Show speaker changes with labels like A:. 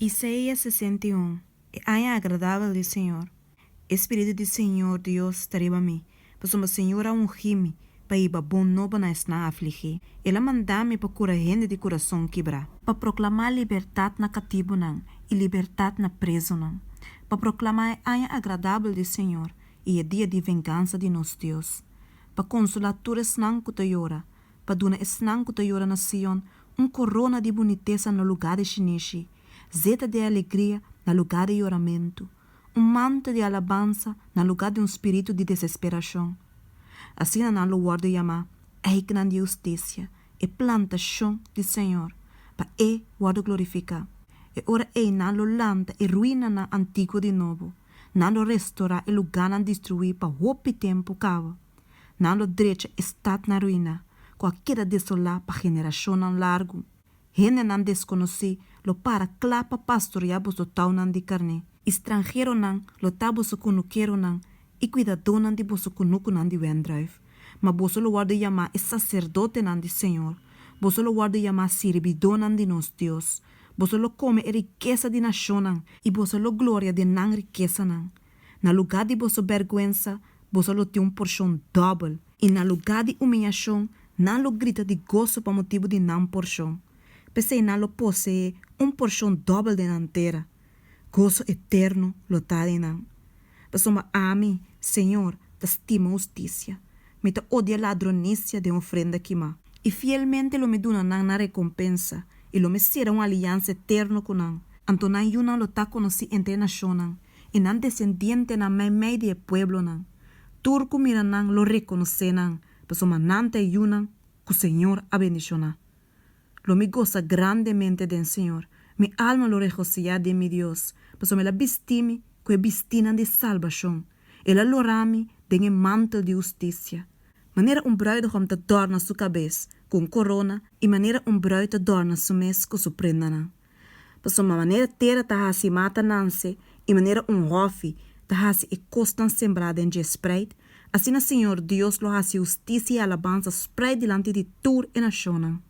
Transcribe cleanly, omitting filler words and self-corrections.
A: Isaías 61, E aña agradabel di Señor. E Spiritu di Señor Dios ta riba mi, pasobra Señor a ungí mi pa hiba bon nobo na esnan afligí. El a manda mi pa kura hende di kurason kibrá, pa proklamá libertat na katibunan i libertat na prezunan, pa proklamá e aña agradabel di Señor i e dia di vengansa di nos Dios, pa konsolá tur esnan ku ta yora, pa duna esnan ku ta yora na Sion un korona di bunitesa na lugá di shinishi, zeta di alegria na lugá di yoramentu, un mantel di alabansa na lugá di un spiritu di desesperashon. Asina nan lo wòrdu yamá eiknan di hustisia, e plantashon di Señor, pa E wòrdu glorifiká. E ora ei nan lo lanta e ruinanan antiguo di nobo, nan lo restorá e lugánan destruí pa hopi tempu kaba. Nan lo drecha e statnan ruiná, ku a keda desolá pa generashonnan largu. Hendenan deskonosí lo para kla pa pastoriá boso tounan di karné, i stranheronan lo ta boso kunukeronan i kuidadónan di boso kunukunan di wendrùif. Ma boso lo wòrdu yamá e saserdotenan di señor, boso lo wòrdu yamá sirbidónan di nos Dios. Boso lo kome e rikesa di nashonnan, i boso lo gloria den nan rikesanan. Na lugá di boso bèrgwensa, boso lo tin un porshon dòbel, i na lugá di umiyashon, nan lo grita di goso pa motibu di nan porshon. P'esei nan lo poseé un porshon dòbel den nan tera. Goso eterno lo ta den nan. Pasobra ami, señor, ta stima hustisia. Mi ta odia ladronisia den ofrenda kimá. I fielmente lo mi duna nan nan rekompensa, i lo mi sera un aliansa eterno ku nan. Anto nan yunan lo ta konosí entre e nashonnan, i nan desendientenan meimei di e pueblonan. Tur ku mira nan lo rekonosé nan, pasobra nan ta e yunan ku señor a bendishoná. Lo mi gosa grandemente den señor, mi alma lo regosihá den mi Dios, pasobra El a bisti mi ku e bistínan di salbashon, El a lora mi den e mantel di hustisia. Manera un brùidehòm ta dòrna su kabes ku un korona i manera un brùid ta dòrna su mes ku su prendanan. Pasobra manera tera ta hasi mata nanse i manera un hòfi ta hasi e kosnan sembrá den dje spreit, asina Señor Dios lo hasi hustisia i alabansa spreit dilanti di tur e nashonnan.